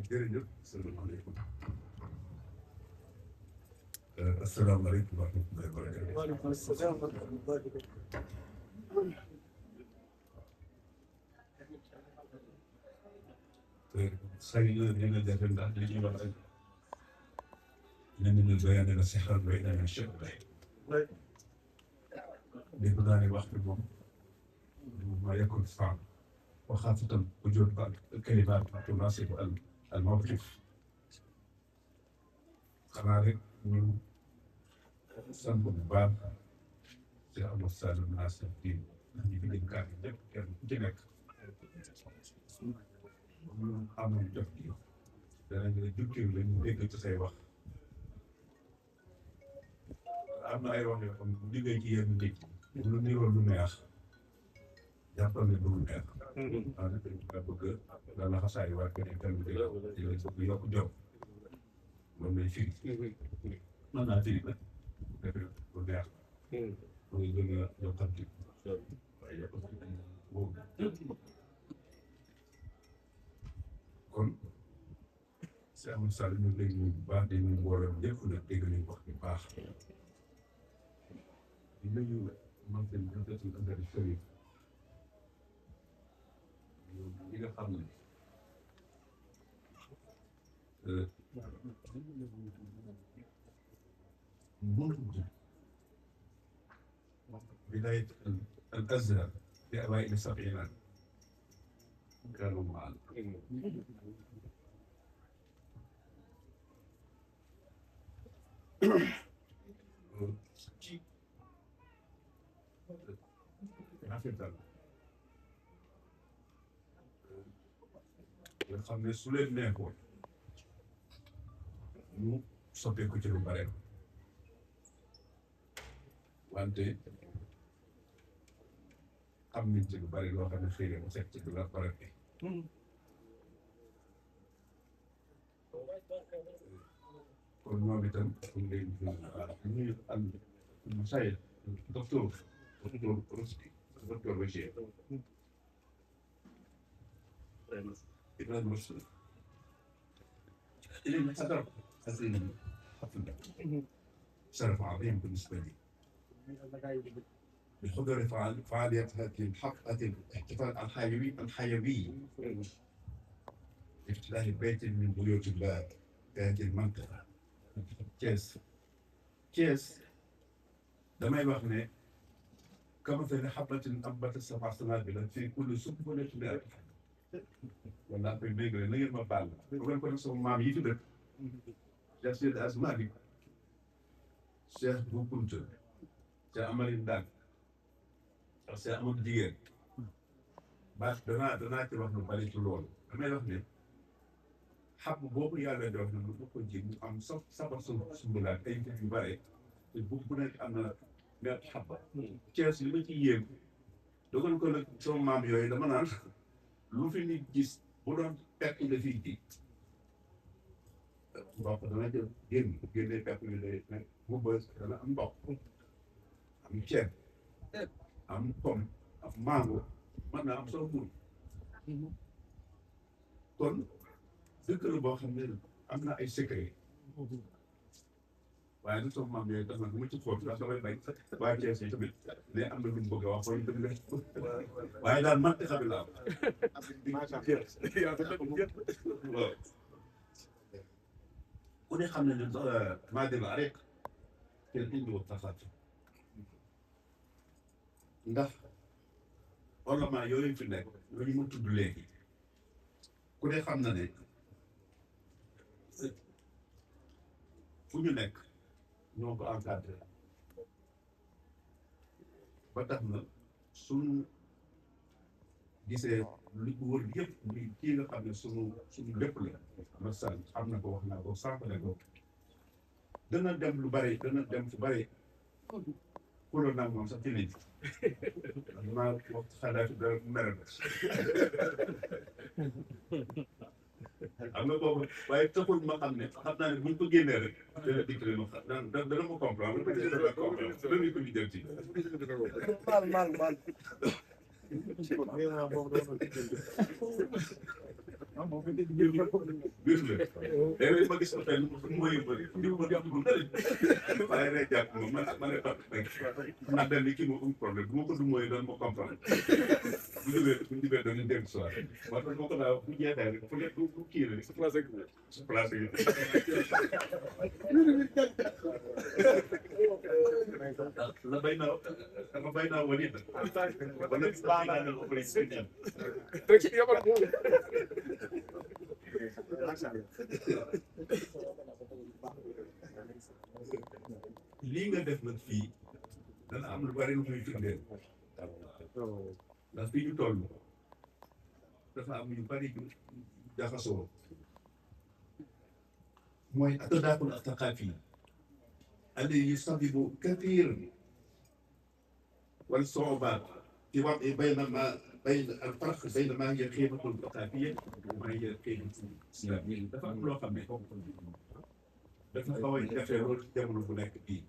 jërëjëf asalaamaaleykum. Asalaamaaleykum wa rahmatullahi wa barakatuh. waaleykum salaam wa rahmatullahi wa xëy na dina jafe ndax li ñuy wax rek lenn ñu doyane la si xel bay dana chef bay dégg naa ne waxtu moom ma yakun faam وخاصة وجود بعض الكلمات تناسب الموقف xanaa rek ñu sant bu baax ci Amadou Sall Nassir di ñu fi dénkaat yi ñëpp kenn ku ci nekk ñu amoon jot gi danañ la jukkil la ñu dégg ci say wax am na ay wax yoo xam ne bu liggéey ci yenn nit lu niroo lu neex jàppal ne du lu neex waaw nag nga bëgg nga laxasaay waa keneen tamit di la bëgg yokk jom loolu lay firi mën naa firi nag defee lu neex pour nga gën a yokkanti waaye yokkanti boobu kon si amul sàll ñu léegi ñu bu baax di ñu mboolem yëpp nag dégg nañ wax bu baax di nuyu man seen professeur André Chérif li nga xam ne بداية الأزهر في أوائل السبعينات كانوا معنا nga xam ne su leen neexoon ñu soppeeku ci lu bare wante am nañ ci lu bare loo xam ne xëy na mu set ci la bare bi kon ñoom itam ñu ngi leen di nuyu am Moussa docteur Roski docteur Bachir إبراهيم مسلم إلى حضر هذه الحفلة شرف عظيم بالنسبة لي بحضور فعالية هذه الحفلة الاحتفال الحيوي افتتاح بيت من بيوت الله في هذه المنطقة كيس لما يبغى كمثل حبة أنبتت 7 سنابل في كل سنبلة 100 wala koy dégg na ngeen ma baal bu ngeen ko def sama maam yi fi dëkk Cheikh Seydi Asmani Cheikh Bou Kounta Cheikh Amari Ndak ak Cheikh Amadou Jigéen baax danaa ci wax lu bari ci loolu damay wax ne xab boobu yàlla di wax ne lu ko ji mu am sabar sumbulaat ay nit yu bare te bu nekk am na meer xabba Cees li ma ci yéem dogal ko nag sama maam yooyu dama naan lu fi nit gis bu doon pekk la fii ji mboq dana jël génne pekk bi day nag mu bës dana am mboq am ceeb am pomme am mango mën naa am soo mburu kon dëkk la boo xam ne am na ay secret waaye nag sama maam yooyu tax na bu ma ci xool ndax damay bañ waaye Cees yi tamit ne am na lu mu bëgg a wax wala dëgg la waaye daal man de xam naa waaw ku ne xam ne ne maa déglu rek kenn indiwul taxaat ndax ornement yooyu fi nekk yooyu ma tudd léegi ku ne xam na ne fu ñu nekk ñoo ko encadré ba tax na suñu gisee li ko wër yëpp muy kii nga xam ne suñu lépp la masal am na ko wax naa ko sànq ne ko dana dem lu bari dana dem fu bari kuloon naa moom sax ci nit maa wax xalaat dara mere na am na boobu waaye taxul ma xam ne xam naa ne buñ ko génnee rek dana dikk ma xam dana ma comprendre dana comprendre ko lijjanti mal biir la léeg-léeg ma gis ko tey mooy bëri di ko jàpp lu bëri waaye day jàpp moom ma ne topp rek naa dem ni kii moo am problème bu ma ko du mooy doon ma comprendre bu jubee doon dem soir moo tax moo ko daa bu jeexee rek fu nekk bu kii rek su placé yi la bay naa dama bay naa wali na wala bis baax naa ne ko bëri si ñam lii nga def nag fii dana am lu bari lu muy firndeel ndax fii ñu toll dafa am yu bari yu jaxasoo mooy atadaakul athaqaafi alladi yusabibu kathiir wal su'ubaat في وضع بين الفرق بين ما هي القيمة الثقافية وما هي القيمة الإسلامية. dafa am loo xam ne dafa xaw a jafe lool ci jamono bu nekk bii